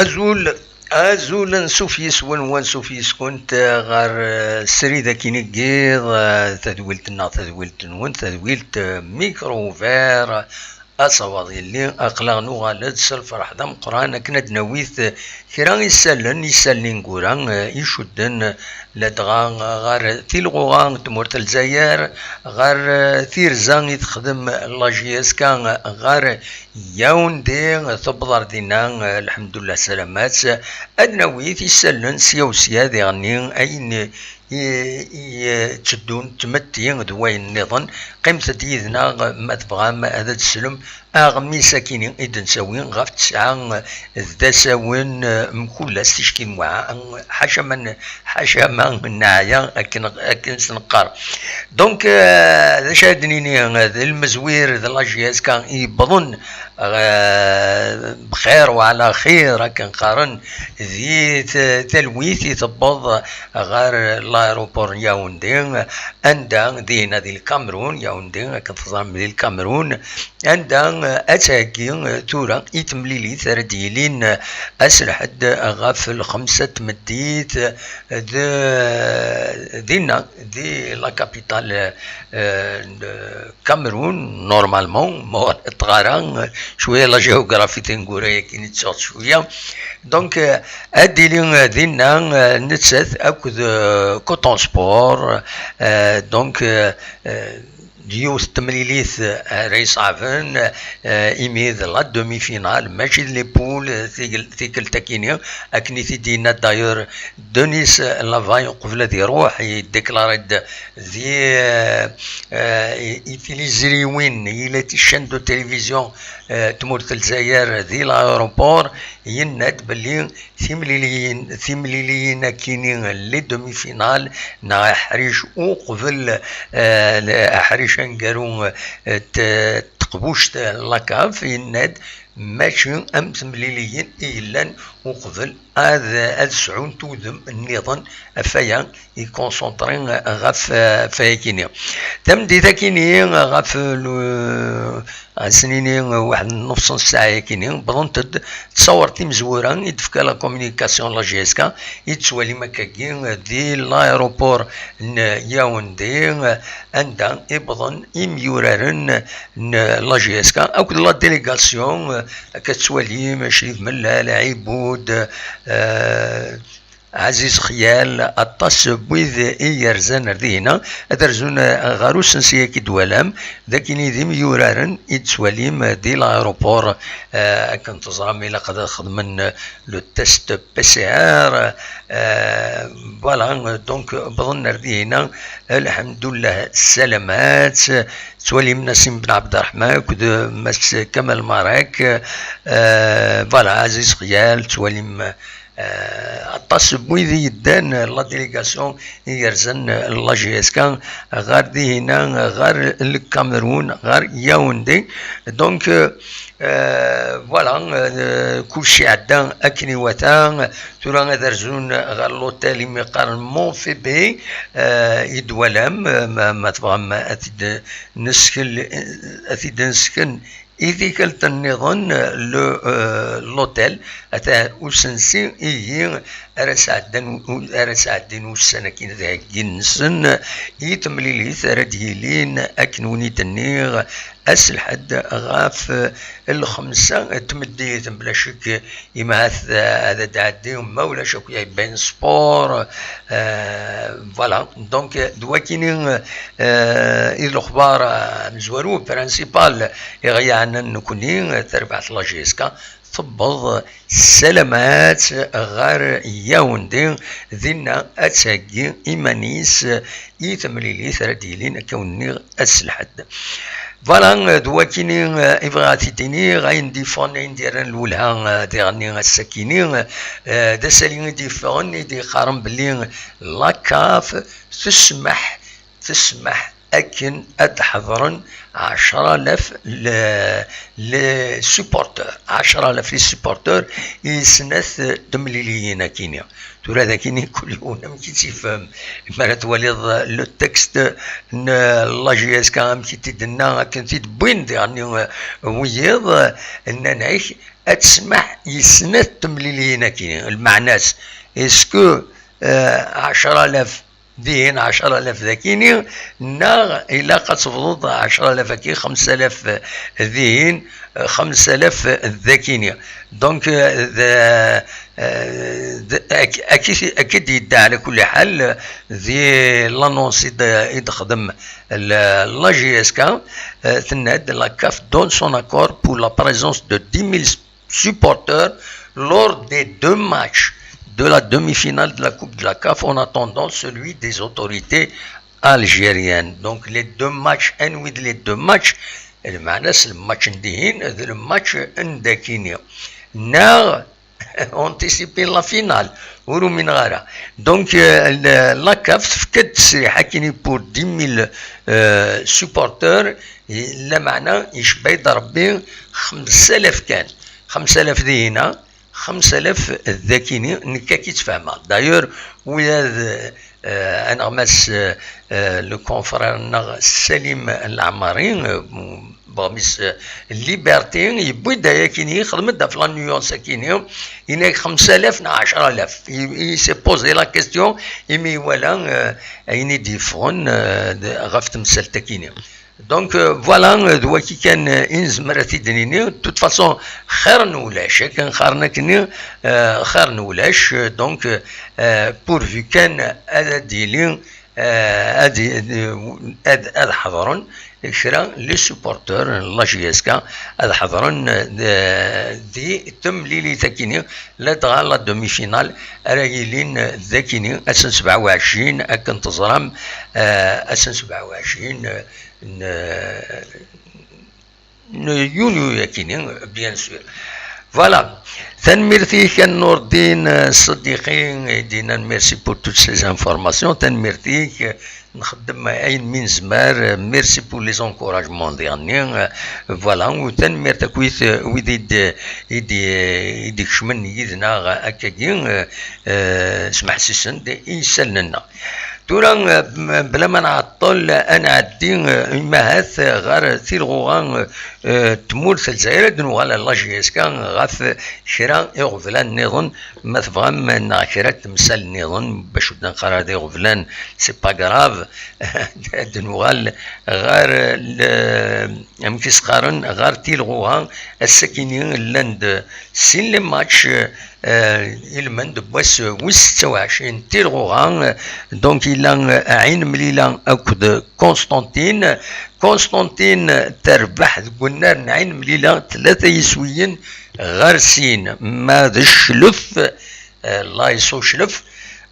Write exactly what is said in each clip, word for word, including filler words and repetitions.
Azul, azul ansuf yes-wen, wansuf yes-kunt, eh, ɣer, eh, srid akin i yiḍ, eh, tadwilt-nneɣ, tadwilt-nwen, tadwilt, eh, Micro Ouvert. Asawaḍ yelli, aql-aɣ nuɣal-d s lferḥ d ameqqran akken ad d-nawi, eh, kra isallen, isallen ineggura, eh, icudden, eh, ladɣa, eh, ɣer tilɣuɣa n tmurt n Lezzayer, ɣer, eh, tirza i texdem la J S K, eh, ɣer Yaoundé, tewweḍ ar dinna, eh, lḥemdullah salamat. Ad nawi tisallen sya u sya diɣenni, ayen i, i, i tteddun d tmetti d wayen nniḍen. Qqimet-d yid-neɣ, ma tebɣam ad d-teslem aɣmis akini i d-nettawi ɣef tesɛa d asawen, eh, mkul ass ticki n waɛa, ḥaca ma n-, ḥaca ma neɛya akken, akken s-neqqar. Donc, eh, d acu ara d-nini, eh, d lmezwir d la J S K i yewwḍen, eh, bxir wa ɛla xir, akken qqaren, di t-, talwit i tewweḍ ɣer l'aéroport n Yaoundé, anda dinna di Lkamerun, Yaoundé, akken teẓram di Lkamerun, anda, eh, ad theggi, eh, tura i temlilit ara d-yilin, eh, ass Lḥedd ɣef lxemsa n tmeddit, eh, d-, dinna, di la capitale, eh, n Kamerun, normalement, ma ur ɣliṭeɣ ara, eh, cwiya la géographie tineggura-agi i ttuɣ cwiya. Donc, eh, ad d-tili, eh, dinna, eh, nettat akked, eh, Coton Sport, eh, donc, eh, eh, d yiwet n temlilit, eh, ara iṣeɛben, eh, imi d la demi-finale, mačči d les poules, eh, tikkelt-, tikkelt-akini, akken i t-id-yenna d'ailleurs Denis Lavaye uqbel ad iruḥ, yeddiklari-d di, eh, eh, i, i tiliẓriwin, il est chaîne de télévision, eh, tmurt n Lezzayer di l'aéroport, yenna-d belli timliliyin, timliliyin akini, les demi-finales, neɣ aḥric uqbel, eh, aḥric aneggaru, eh, t-, teqbuct la CAF, yenna-d mačči am temliliyin i yellan uqbel ad, ad sɛunt udem nniḍen, ɣef waya i concentré ɣef, ɣef wayakini. Tameddit akini ɣef le, ad s-nini waḥed n nnefṣ n ssaɛa akini, wwḍent-d ttṣawer timezwura i d-tefka la communication la J S K, i d-tettwalim akkagi di l'aéroport n Yaoundé, anda i wwḍen imyuraren n la J S K akked la délégation, akka tettwalim Crif Mellal, Ɛibud, eh, Ɛziz Xyal, aṭas n wid i yerzan ar dihina, ad rzun, eh, ɣer usensi-agi d-twalam, d akini d imyuraren i d-tettwalim di l'aéroport, eh, akken teẓram ilaq ad xedmen le test P C R, eh, voilà, donc, wwḍen ar dihina, lḥemdullah, salamat, tettwalim Nassim Ben Abderrahman akked Mass Kamal Marek, eh, voilà, Aziz Xyal, tettwalim, eh, aṭas n wid i yeddan, la délégation i yerzan la J S K ɣer dihina, ɣer Lkamerun, ɣer Yaoundé. Donc, eh, voilà, eh, kulci iɛedda akken iwata. Tura ad rzun ɣer l'hôtel imi qqaren Mont Fébé, eh, i d-twalam, eh, ma, ma tebɣam ad t-id-nesken, ad t-id-nesken i tikkelt nniḍen, le, eh, l'hôtel, ata usensi, ihi ara sɛeddan, ara sɛeddin ussan-agi d heggi-nsen i temlilit ara d-yilin, akken win i d-nniɣ, ass Lḥedd ɣef lxemsa n tmeddit, bla ccek, imahat, eh, ad d-ɛeddi, ma ulac akk ya Ben Sport, eh, voilà. Donc, d wakini, eh, i d lexbar, eh, amezwaru, principal, i ɣ-yeɛnan nekni, eh, tarbaɛt la J S K, tewweḍ salamat ɣer Yaoundé, dinna ad theggi iman-is i temlilit ara d-yilin, akka wen-nniɣ, ass Lḥedd. Voilà, d wakini, eh, i bɣiɣ ad t-id-iniɣ, ayen d-iffɣen, ayen d-yerran lwelha, eh, diɣenni ass-akini, eh, d asali i d-iffɣen, i d-iqqaren belli la CAF tesmeḥ, tesmeḥ akken ad d-ḥeḍren ɛecra alaf les supporters, ɛecra alaf les supporters i snat temliliyin akini. Tura d akini kul yiwen amek i tt-ifhem. Mi ara twaliḍ le texte n la J S K amek i t-id-tenna akken t-id-wwin diɣen wiyiḍ, nnan-ak ad tesmaḥ i snat temliliyin akini. Lmeɛna-s, est-ce que ɛecra alaf dihin, ɛecra alaf dakini, neɣ ilaq ad tebḍeḍ ɛecra alaf-agi, xemsa alaf dihin, xemsa alaf dakini. Donc, euh, d, euh, d, ak-, ak-, ak-, i d-yedda ɛla kulli ḥal di l'annonce i d-, i d-texdem la, la J S K, euh, tenna-d: la CAF donne son accord pour la présence de dix mille supporters lors des deux matchs de la demi-finale de la Coupe de la CAF, en attendant celui des autorités algériennes. Donc les deux matchs, anwi d les deux matchs? Lmeɛna-s, le match n dihin d le match n dakini. Neɣ anticiper la finale, ur umineɣ ara. Donc, euh, la, la CAF tefka-d ttesriḥ akini pour dix mille, euh, supporters, lameɛna icebba-d Rebbi xemsa alaf kan. Xemsa alaf dihina, xemsa alaf dakini, nekk akka i tt-fehmeɣ. D'ailleurs, ula d, euh, aneɣmas, euh, euh, le confrère-nneɣ Salim Laɛmari, euh, beɣmis, euh, Liberté, yewwi-d ayakini, yexdem-d ɣef la nuance akini, yenna-k xemsa alaf neɣ ɛecra alaf. Il, il s'est posé la question imi iwala, euh, ayen i d-yeffɣen, euh, d, ɣef temsalt akini. Donc, euh, voilà, euh, d waki kan, euh, i nezmer ad t-id-nini. De toute façon, xir n ulac, akken qqaren akkenni, euh, xir n ulac, euh, donc, euh, pourvu kan ad, ad d-yili, euh, ad, ad, ad ḥeḍren kra les supporters n la J S K, ad ḥeḍren, euh, di temlilit akini, ladɣa la demi-finale ara yilin dakini, ass n sebɛa u ɛecrin, akken teẓram, euh, ass n sebɛa u ɛecrin, euh, n, n yunyu akini, bien sûr. Voilà. Tanemmirt-ik a Nurdin Seddiqi, i d-yennan merci pour toutes ces informations. Tanemmirt-ik, nxeddem ayen mi nezmer. Merci pour les encouragements diɣenni. Voilà. U tanemmirt akkit wid i d-, i d-, i d-ikecmen yid-neɣ akkagi, eh, smeḥsisen-d i yisallen-nneɣ. Tura, eh, m-, bla ma nɛeṭṭel, ad nɛeddi, eh, imahat, eh, ɣer tilɣuɣa, eh, eh, n tmurt n Lezzayer, ad nuɣal ɣer la J S K ɣef kra iɣeblan nniḍen, ma tebɣam, neɣ kra n temsal nniḍen, bac ur d-neqqar ara d iɣeblan, c'est pas grave. Ad nuɣal ɣer le-, amek i s-qqaren, ɣer tilɣuɣa. Ass-akini llan-d sin les matchs, eh, ilmend n wass wis setta u ɛecrin tilɣuɣa. Donc, yella, eh, Ɛin Mlila akked Constantine. Constantine terbeḥ deg unnar n Ɛin Mlila tlata yiswiyen ɣer sin, ma d Cclef, eh, l'A S Uclef,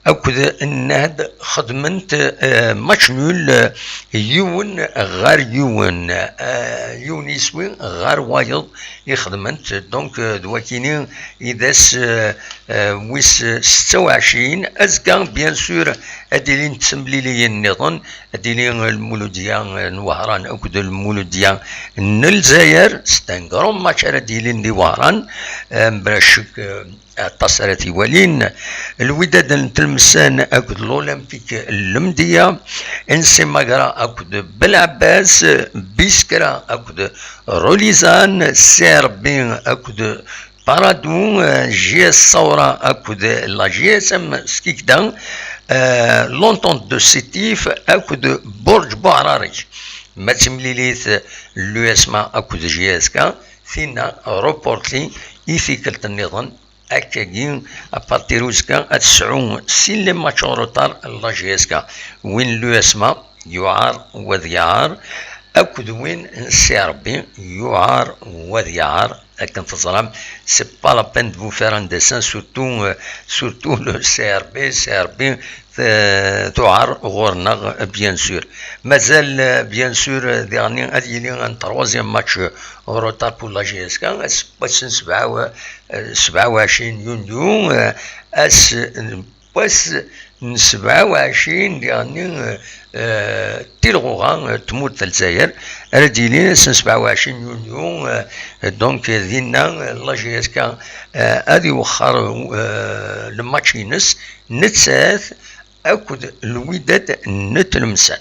akked Nnehd xedment, eh, match nul, eh, yiwen ɣer yiwen, eh, yiwen yiswi ɣer wayeḍ i xedment. Donc, eh, d wakini i d ass, eh, eh, wis setta u ɛecrin. Azekka, bien sûr, ad ilint temliliyin nniḍen, ad ili Lmuludya n Wehran akked Lmuludya n Lezzayer. C'est un grand match ara d-yilin di Wehran, eh, bla ccek, eh, aṭas ara t-iwalin. Lwidad n Tlemsan akked l'Olympique n Lemdeyya, N C Magra akked Belɛebbas, Biskra akked Rulizan, C R B akked Paradou, eh, J S Saoura akked la J S M Skikda, eh, l'Entente de Sétif akked Burǧ Buɛrari. Ma d timlilit, l'U S M A akked J S K, tinna reportée i tikkelt nniḍen. Akkagi, à partir uzekka, ad tesɛu sin les matchs en retard la J S K. Win n l'U S M A yuɛer wad yaɛer, akked win n C R B yuɛer wad yaɛer. Akken teẓram, c'est pas la peine de vous faire un dessin, surtout, euh, surtout le C R B, C R B, euh, tuɛer ɣur-neɣ, bien sûr. Mazal, euh, bien sûr, euh, diɣenni ad yili un troisième match, euh, en retard pour la J S K, ass n wass n sebɛa, euh, sebɛa u ɛecrin yunyu, euh, ass n wass n sebɛa u ɛecrin diɣenni, eh, eh, tilɣuɣa, eh, tmurt n Lezzayer, ara d-yilin ass n sebɛa u ɛecrin yunyu, eh, donc, eh, dinna, eh, la J S K, eh, ad iwexxer, eh, le match-ines, nettat akked Lwidad n Tlemsan.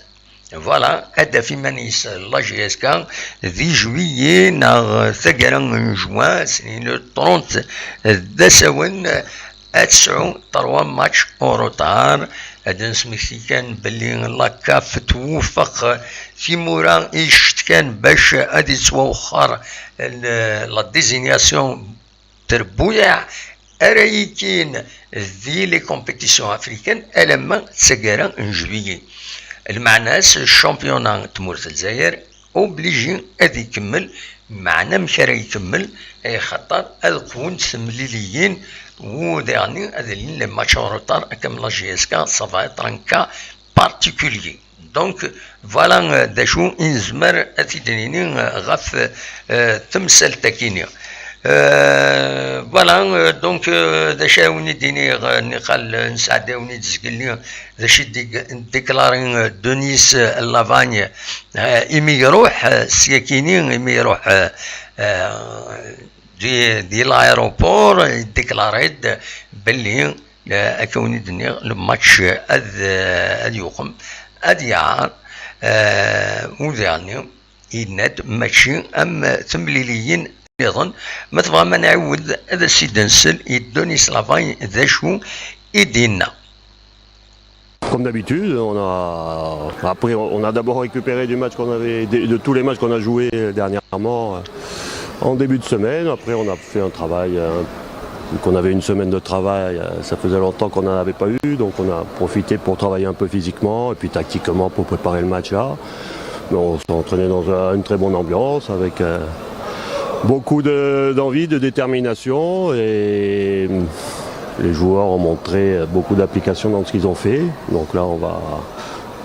Voilà, ad d-taf iman-is la J S K di juillet neɣ taggara n juin, snin trente d asawen, ad tesɛu trois matchs en retard. Ad d-nesmekti kan belli la CAF twufeq timura i ccetkan bac ad yettwawexxer l-, la désignation terbuyaɛ ara yekkin di les compétitions africaines alamma d taggara n juillet. Lmeɛna-s, championnat n tmurt n Lezzayer obligé ad ikemmel. Meɛna amek ara ikemmel? Axaṭer ad qwunt temliliyin, u diɣenni ad ilin les matchs en retard, akka am la J S K, ça va être un cas particulier. Donc, voilà, euh, d acu i nezmer ad t-id-nini, euh, ɣef, euh, temsalt-agi-nni. Euh, voilà, euh, donc, euh, d acu ara wen-id-iniɣ, euh, niqal, euh, nesɛedda-wen-id zgelli, d acu i d-, déclaré, euh, Denis, euh, Lavagne, euh, imi iruḥ, euh, syakini, imi iruḥ, euh, euh, di, di l'aéroport, i déclaré-d belli, euh, akka wen-id-nniɣ, le match ad, euh, ad yuqem, ad yaɛer, euh, u diɣenni yenna-d mačči am temliliyin nniḍen. Ma tebɣam ad nɛiwed, ad as-id-nsel i Denis Lavagne d acu i d-yenna. Comme d'habitude, on a, après, on a d'abord récupéré du match qu'on avait, de, de tous les matchs qu'on a joués dernièrement, euh, en début de semaine. Après, on a fait un travail, euh, vu qu'on avait une semaine de travail, euh, ça faisait longtemps qu'on n'en avait pas eu, donc on a profité pour travailler un peu physiquement et puis tactiquement pour préparer le match là. Mais on s'est entraîné dans un- une très bonne ambiance avec, euh, beaucoup de- d'envie, de détermination et les joueurs ont montré beaucoup d'application dans ce qu'ils ont fait. Donc là, on va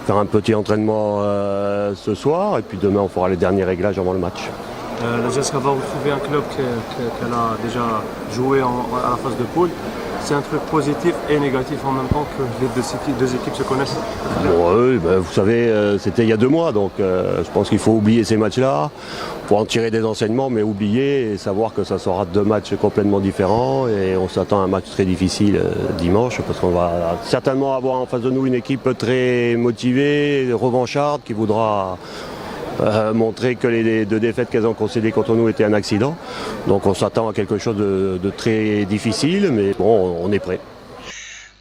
faire un petit entraînement, euh, ce soir et puis demain, on fera les derniers réglages avant le match. Euh, la J S K va retrouver un club que- que- qu'elle a déjà joué en- à la phase de poule. C'est un truc positif et négatif en même temps que les deux, équipes- deux équipes se connaissent. Bon, oui, ben, vous savez, euh, c'était il y a deux mois, donc, euh, je pense qu'il faut oublier ces matchs-là pour en tirer des enseignements, mais oublier et savoir que ça sera deux matchs complètement différents et on s'attend à un match très difficile, euh, dimanche, parce qu'on va certainement avoir en face de nous une équipe très motivée, revancharde, qui voudra, euh, montrer que les deux défaites qu'elles ont concédées contre nous étaient un accident. Donc on s'attend à quelque chose de, de très difficile, mais bon, on est prêt.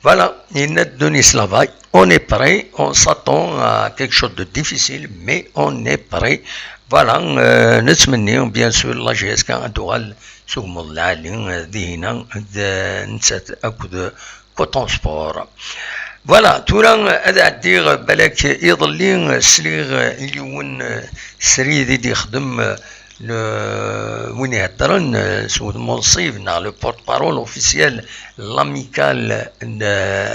Voilà, yenna-d Denis Lavagne, on est prêt, on s'attend à quelque chose de difficile, mais on est prêt. Voilà, euh, nettmenni, bien sûr, la J S K ad tuɣal s ugemmuḍ lɛali, euh, dihina, d, nettat akked Coton Sport. Voilà, tura ad ɛeddiɣ balak iḍelli, sliɣ i yiwen srid i d-ixdem, le, win iheddren s wudem unṣib, neɣ le porte-parole officiel, l'amicale,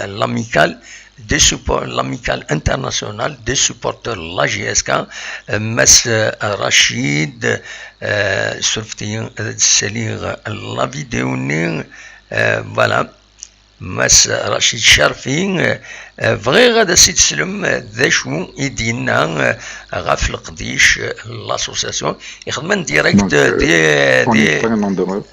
l'amicale des supporters, l'amicale internationale des supporters de la J S K, Mass Rachid, euh, surfet-iyi ad d-ssaliɣ la vidéo-nni, euh, voilà. Mass Rachid Charfi, eh, bɣiɣ ad as-id-teslem, eh, d acu i d-yenna, eh, ɣef leqdic, eh, l'association. Ixdem en direct, donc, eh, euh, di, on di, est vraiment heureux.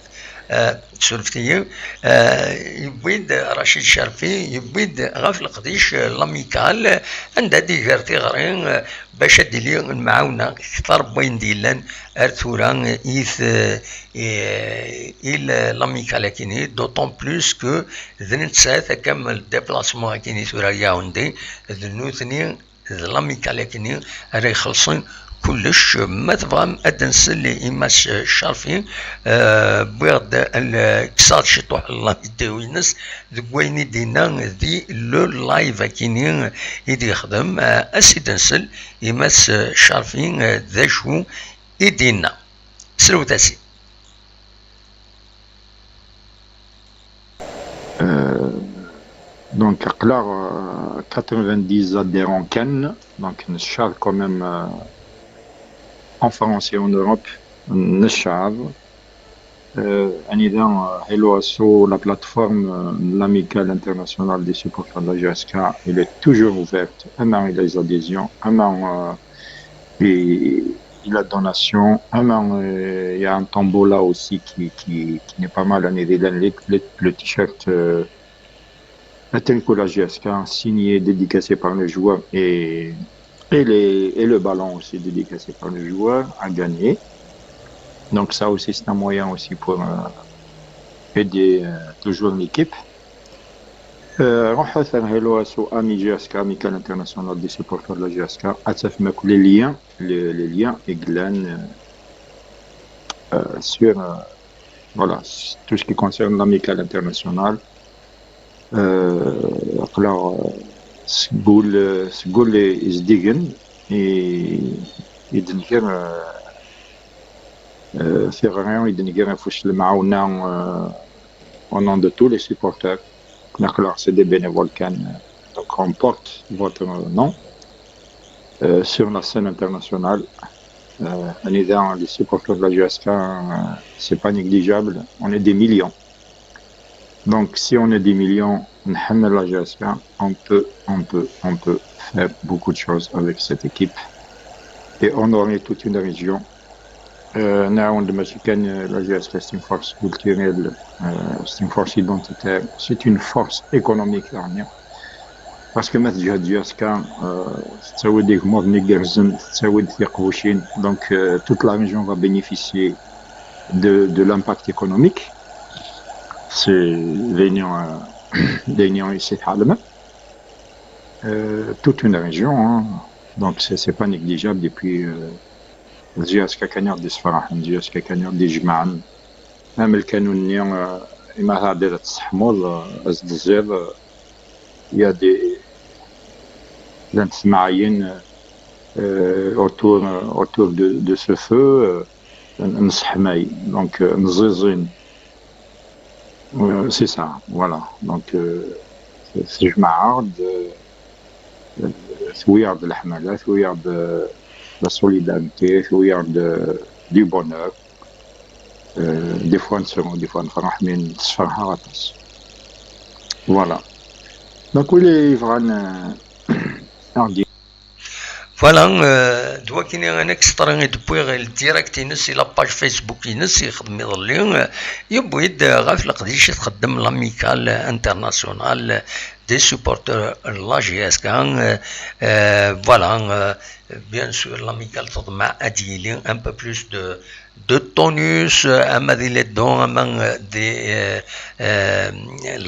Eh, surfet-iyi, eh, yewwi-d Rachid Charfi, yewwi-d ɣef leqdic, eh, l'amicale, eh, anda d-iger tiɣri, eh, bac ad d-tili lemɛawna kter n wayen d-yellan ar tura i t-, i, i l-, l'amicale akini, d'autant plus que d nettat akka am le déplacement akini tura Yaoundé, d nutni d l'amicale akini ara ixellṣen kullec. Ma tebɣam ad d-nsel i Mass Charfi, eh, wwiɣ-d l-, kkseɣ-d ciṭuḥ la vidéo-ines deg wayen i d-yenna di le live akini i d-yexdem, eh, ad s-id-nsel i Mass Charfi, eh, d acu i d-yenna. Slewt-as-id. Euh, donc, aql-aɣ, euh, quatre-vingt-dix adhérents kan, donc, neccaḍ quand même, euh, en France et en Europe, neccaḍ. Euh, anida, euh, Hello Asso, la plateforme, euh, l'Amicale Internationale des Supporters de la J S K, elle est toujours ouverte, même les adhésions, même, euh, et, et la donation, même, euh, il y a un tombola aussi qui, qui, qui n'est pas mal, anida, le, le, le t-shirt, euh, Attention, la J S K, signé, dédicacé par le joueur et, et, les, et le ballon aussi dédicacé par le joueur à gagner. Donc ça aussi, c'est un moyen aussi pour euh, aider euh, toujours l'équipe. Euh, روحوا ثاني Hello Asso, Ami J S K, Amicale Internationale des Supporters de la J S K, à les liens, les, les liens, et glan, euh, euh, sur, euh, voilà, tout ce qui concerne l'Amicale Internationale. Aql-aɣ seg wul, seg wul izdigen i, i d-nger, eh, tiɣri, i d-nger afus lemɛawna, eh, au nom de tous les supporters. Aql-aɣ, c'est des bénévoles kan, eh, donc on porte votre nom, eh, sur la scène internationale. Eh, anida, les supporters de la J S K, eh, c'est pas négligeable, on est des millions. Donc, si on est des millions, نحن la J S K, on peut, on peut, on peut faire beaucoup de choses avec cette équipe. Et on aurait toute une région. Euh, نعاود ماشي كان, euh, la J S K, c'est une force culturelle, euh, c'est une force identitaire, c'est une force économique, يعني. Parce que ma tǧehd J S K, euh, tettawi-d igmaḍen igerrzen, tettawi-d tiqbucin. Donc, euh, toute la région va bénéficier de, de l'impact économique. C'est d ayen, euh, d ayen i s-iɛelmen. Euh, toute une région, hein. Donc, c'est, c'est pas négligeable. Et puis, euh, d J S K kan i ɣ-d-issefraḥen, d J S K kan i ɣ-d-ijemɛen. Am lkanun-nni, euh, imi tɛeddiḍ ad tesseḥmuḍ, euh, ad s-d-tezziḍ, euh, il y a des, llant temɛayin, euh, autour, euh, autour de, de ce feu, euh, n-, nesseḥmay, donc, euh, neẓẓiẓin. Euh, c'est ça, voilà. Donc, euh, tejmeɛ-aɣ-d, euh, tewwi-aɣ-d leḥmala, tewwi-aɣ-d, euh, la solidarité, tewwi-aɣ-d, euh, du bonheur. Euh, des fois, nefreḥ, des fois, nefreḥ, mais nessefreḥ-aɣ aṭas. Voilà. Donc, win yebɣan, euh, ad aɣ-d- Voilà, euh, d wakken i, un extrait i d-wwiɣ, le direct-ines, i la page Facebook-ines, yexdem iḍelli, euh, yewwi-d, euh, ɣef leqdic i txeddem l'Amicale Internationale des Supporters de la J S K, euh, euh, voilà, euh, bien sûr, l'Amicale teḍmeɛ ad d-yili un peu plus de, de tonus, euh, ama di les dons, ama, euh, di, euh, euh,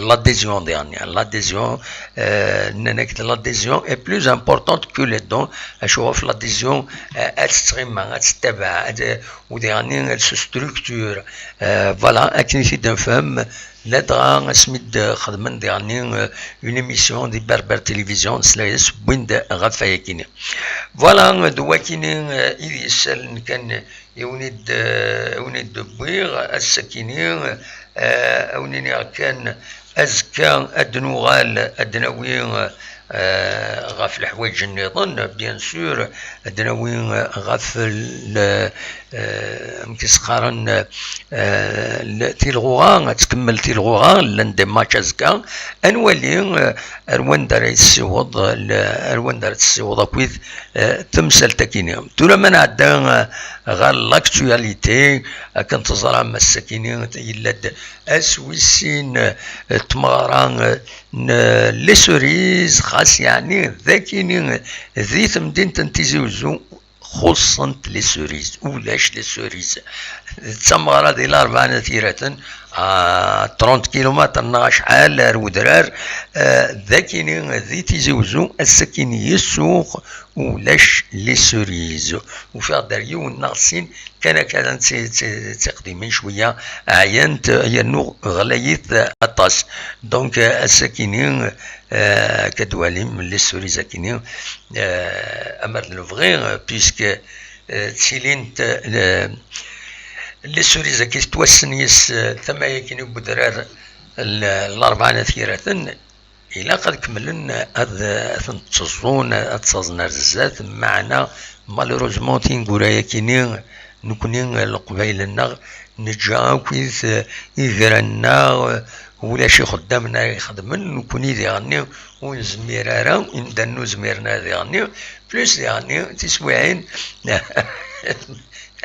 l'adhésion dernière. L'adhésion, euh, nnan-ak-d, l'adhésion est plus importante que les dons. Acu ɣef l'adhésion, euh, ad tettɣima, ad tettabaɛ, ad, u diɣenni, elle se structure. Euh, voilà, akken i t-id-nefhem, ladɣa asmi d-xedmen diɣenni, euh, une émission di Berbère Télévision, nesla-as, wwin-d ɣef wayakini. Voilà, d wakini, euh, i d yessalen kan i wen-id-, i wen-id-wwiɣ ass-akini, eh, a wen-iniɣ kan, azekka ad d-nuɣal ad d-nawi, eh, ɣef leḥwayeǧ nniḍen, bien sûr, ad d-nawi ɣef l-, eh, amek i s-qqaren, eh, l-, tilɣuɣa, ad tkemmel tilɣuɣa, llan des matchs azekka. Ad nwali, eh, ar wanda ara yessiweḍ, l-, ar wanda ara tessiweḍ akkit, eh, temsalt-akini. Tura ma nɛedda, eh, ɣer l'actualité, akken teẓram ass-akini yella-d ass wis sin, eh, n tmeɣra, eh, n les cerises, xas yeɛni d akini di temdint n Tizi Uzzu, xuṣṣent les cerises, ulac les cerises. D tameɣra di Larebɛa n At Yiraten, à trente kilomètres neɣ acḥal ar wedrar, eh, d akini di Tizi Uzzu, ass-akini i ssuq, ulac les cerises. Ufiɣ-d ar yiwen neɣ sin kan akka d ti-, ti-, tiqdimin cwiya ɛyant, yernu ɣlayit aṭas. Donc, eh, ass-akini, eh, akka d-twalim les cerises akini, eh, amer d lebɣi, eh, puisque, eh, ttilint, eh, les cerises-agi tettwassen yes, eh, tama-agi n wedrar, l-, Larebɛa n At Yiraten, ilaq ad kemmlen ad, ad tent-tteẓẓun, ad ttaẓen ar zdat, meɛna, malheureusement, tineggura-agi-ni Nekkni, eh, Leqbayel-nneɣ, neǧǧa akkit, eh, idran-nneɣ, eh, ulac ixeddamen ara ixedmen, nekkni diɣenni ur nezmir ara, imdanen ur zmiren ara diɣenni, plus diɣenni tiswiɛin,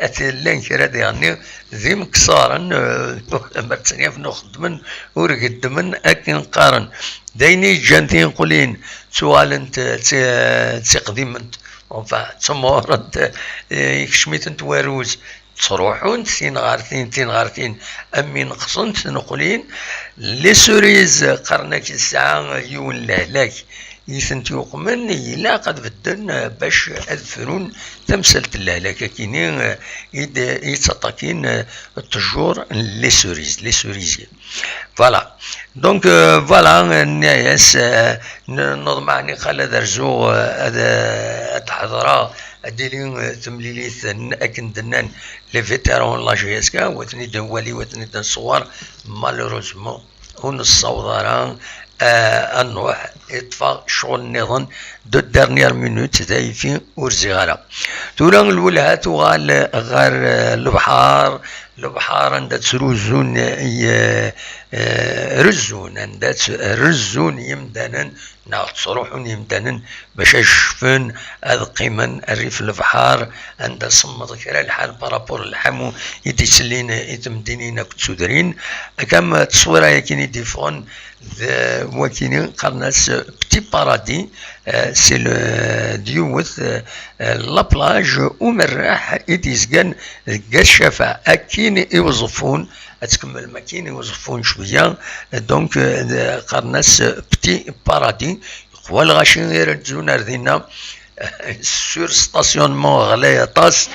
ati llan kra diɣenni d imekṣaren, eh, ma ttenyafen ur xeddmen, ur geddmen, akken qqaren. D ayen i yeǧǧan tinqulin ttuɣalent d ti-, d tiqdiment, enfin, ttemɣurent, eh, ikcem-itent waruz, ttruḥunt tin ɣer tin, tin ɣer tin, am mi neqsent tneqlin. Les cerises, qqaren-ak, tesɛa yiwen lehlak i tent-yuqmen, ilaq ad bedden, eh, bac ad frun tamsalt n lehlak-akini, eh, i d-, i yettaṭṭakin, eh, ttjur n les cerises, les cerisiers. Voilà. Donc, euh, voilà, nniɣ-as, euh, n-, neḍmeɛ niqal ad rzuɣ, euh, ad, ad ḥeḍreɣ, ad d-tili, euh, temlilit n-, akken d-nnan les vétérans n la J S K, wa ten-id-nwali, wa ten-id-nṣewwer, malheureusement, ur nessaweḍ ara, euh, ad nruḥ, iṭṭef-aɣ ccɣel nniḍen, de dernière minute, d ayfi ur ziɣ ara. Tura lwelha tuɣal ɣer, eh, lebḥer, lebḥer anda ttruzzun, eh, eh, rezzun, anda tt-, rezzun yimdanen, neɣ ttruḥun yimdanen bac ad cfen, ad qqimen rrif lebḥer, anda semmeḍ kra lḥal par rapport lḥamu i d-ittellin i temdinin akked tudrin. Akka am tteswira-yakin i d-iffɣen, d wakini qqaren-as Petit Paradis, euh, c'est le, d yiwet, euh, la plage umerreḥ i d-yezgan deg At Ccafaɛ, akkin i Uẓeffun, ad tkemmlem akkin i Uẓeffun cwiya, donc, euh, d-, qqaren-as Petit Paradis, yeqwa lɣaci i rezzun ar dinna, sur stationnement ɣlay aṭas,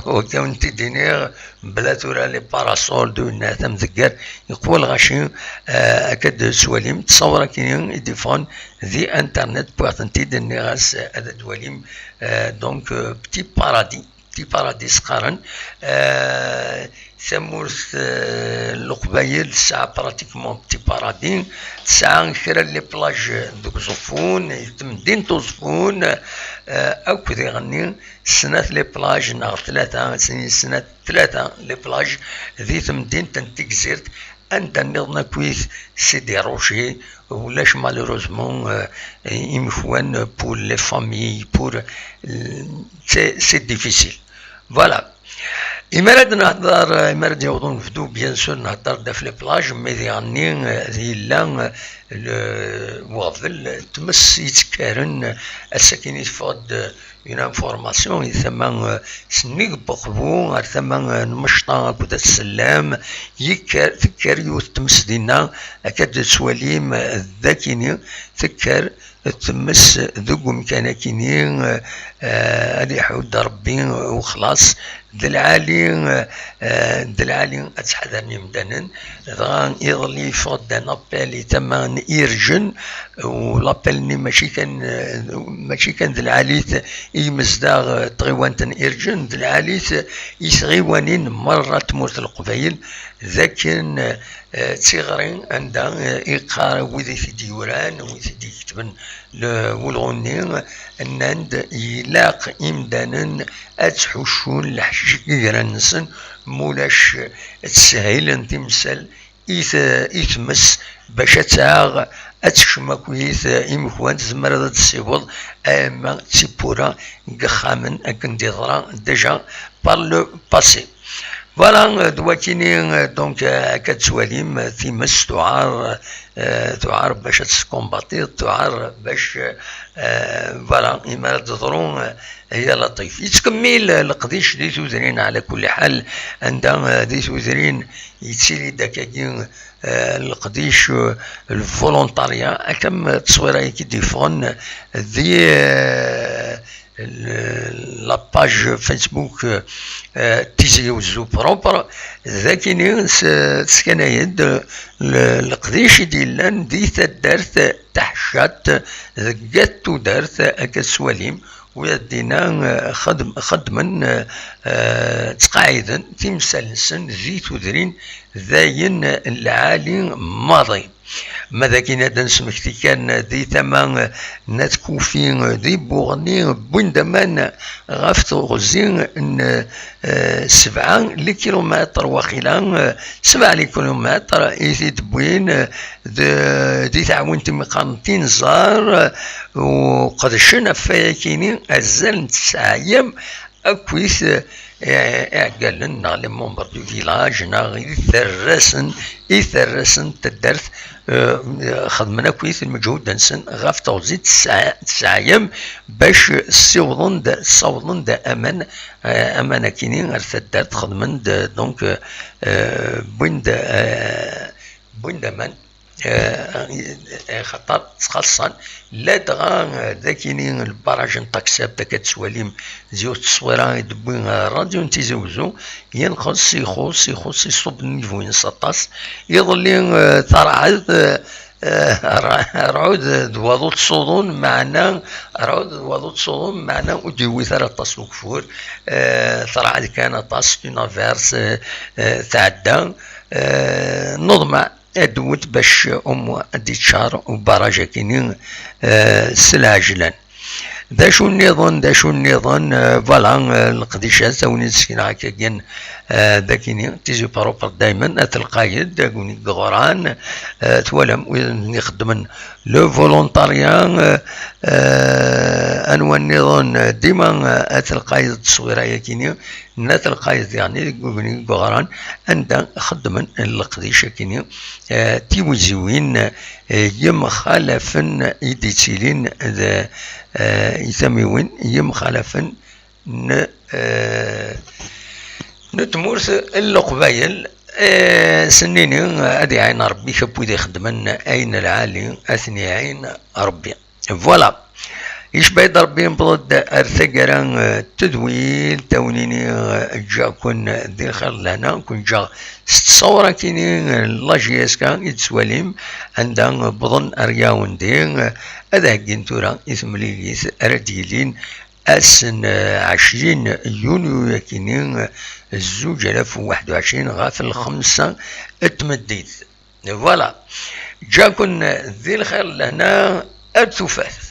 ur tent-id-iniɣ, bla tura les parasols d winna tamdeggar, yeqwa lɣaci, eh, akka d-tettwalim, ttṣawra-kini i d-iffɣen di internet, wwiɣ-tent-id, nniɣ-as ad d-twalim, eh, donc, euh, Petit Paradis, Petit Paradis s-qqaren, eh, tamurt, eh, n Leqbayel tesɛa pratiquement Petit Paradis, tesɛa kra n les plages deg Uẓeffun, temdint Uẓeffun, eh, akk diɣenni snat les plages neɣ tlata, snat tlata les plages di temdint n Tegzirt, anda nniḍen akkit c'est des rochers, ulac malheureusement, euh, imekwan pour les familles, pour, euh, c'est, c'est difficile. Voilà. Imi ara d-nehder, imi ara d-yaweḍ unebdu, bien sûr, nehder-d ɣef les plages, mais diɣenni, euh, yella, euh, le, weɣbel, tmes yettekkaren, ass-akin i teffeɣ-d, euh, une information, i tama, euh, sennig n Uqbu, ar tama, euh, n Mecṭa akked At Sellam, yekker, tekker yiwet tmes dinna, akka d-tettwalim, euh, d akini, tekker tmes deg umkan akini, euh, euh, ad iḥudd Rebbi, euh, uxlaṣ, d lɛali, euh, euh, d lɛali ad ttḥadaren yimdanen. Dɣa iḍelli yeffeɣ-d un appel i tama n Irǧen, u l'appel-nni mačči kan, eh, mačči kan d lɛalit i yimezdaɣ, eh, n tɣiwant n Irǧen, d lɛalit i tɣiwanin merra n tmurt n Leqbayel, d akken, eh, d tiɣri anda, eh, iqqar wid i t-id-yuran, wid i t-id-iketben le-, ulɣu-nni, nnan-d ilaq imdanen ad ttḥuccun leḥcic deg igran-nsen, mulac ttsehhilen timsal i t-, i tmes bac ad taɣ, ad tekcem akkit imekwan, tezmer ad d-tessiweḍ, ama d tiwwura deg yexxamen akken d-yeḍra déjà par le passé. Voilà, d wakini, donc, akka d-tettwalim, times tuɛar, euh, tuɛar bac ad teskumbatiḍ, tuɛar bac, euh, voilà, imi ara d-teḍru, euh, ya laṭif. Yettkemmil leqdic di tudrin, ɛla kulli ḥal, anda, euh, di tudrin yettili-d akkagi, euh, leqdic, euh, le volontariat, akka am tteswira-agi d-yeffɣen di, euh, le-, la page Facebook, euh, Tizi Ouzou propre, d akini s-, teskanay-d le-, leqdic i d-yellan di taddart Taḥeccat deg At Tudert, akka tettwalim, wiyaḍ dinna, euh, xedm-, xeddmen, euh, euh, ttqaɛiden timsal-nsen di tudrin, d ayen n lɛali maḍi. Ma d akin ad d-nesmekti kan di tama n At Kufi, di Buɣni, wwin-d aman ɣef teɣzi n, eh, sebɛa likilumitr, waqila, eh, sebɛa likilumitr i t-id-wwin, eh, d-, di teɛwint imi qqaren Tinẓar, eh, u qedcen ɣef wayakini azal n tesɛa yam akkit, eh, iɛeggalen neɣ les membres du village neɣ itarrasen, itarrasen n taddart, eh, xedmen akkit lmeǧhud-nsen ɣef teɣzi tesɛa-, tesɛa yam bac ssiwḍen-d, ssawḍen-d aman, eh, aman akini ar taddart, xedmen-d, donc, eh, wwin-d, eh, wwin-d aman. Eh, eh, xaṭer ttxaṣṣan ladɣa, eh, d akini lbaraj n Taksab, akka tettwalim di tteswira i d-tewwi, eh, rradyu n Tizi Wezzu, yenqes, ixuṣ, ixuṣ, iṣubb nnivu-ines aṭas. Iḍelli, eh, tarɛed, eh, eh, ra-, rɛud d waḍu ttṣuḍun, meɛna, rɛud d waḍu ttṣuḍun, meɛna ur d-yewwit ara aṭas ugeffur. Eh, terɛed kan aṭas, une averse, eh, eh, tɛedda. Eh, neḍmeɛ ad d-tewwet bac umu ad d-iččar ubaraj akini, eh, s lɛejlan. D acu nniḍen, d acu nniḍen, eh, voilà, eh, leqdicat, a wen-d-sekneɣ akka kan, eh, d akini, Tizi Propre daymen, At Lqayed, Agni Geɣran, eh, twalam, wid ixeddmen le volontariat, eh, eh, anwa nniḍen, eh, dima, eh, At Lqayed tteswira yakini, n At Lqayed, yeɛni deg Ugni deg Uɣran, anda xeddmen leqdic akini, eh, tiwiziwin, eh, yemxalafen i d-ittilin d, eh, i tamiwin yemxalafen n, eh, n tmurt n Leqbayel. Eh, s-nini, ad iɛin Rebbi akk wid ixeddmen ayen lɛali, ad ten-iɛin Rebbi. Voilà. Icba-d Rebbi, newweḍ-d ar taggara, eh, n tedwilt, a wen-nini, eh, ǧǧiɣ-ken di lxir d lehna, ken-ǧǧiɣ s ttṣawra akini, eh, n la J S K i d-tettwalim, anda wwḍen ar Yaoundé, eh, ad heggin tura i temlilit ara d-yilin ass n, eh, ɛecrin yunyu akini, eh, zuǧ alaf u waḥed u ɛecrin ɣef lxemsa n tmeddit. Voilà. Ǧǧiɣ-ken di lxir d lehna, ar tufat.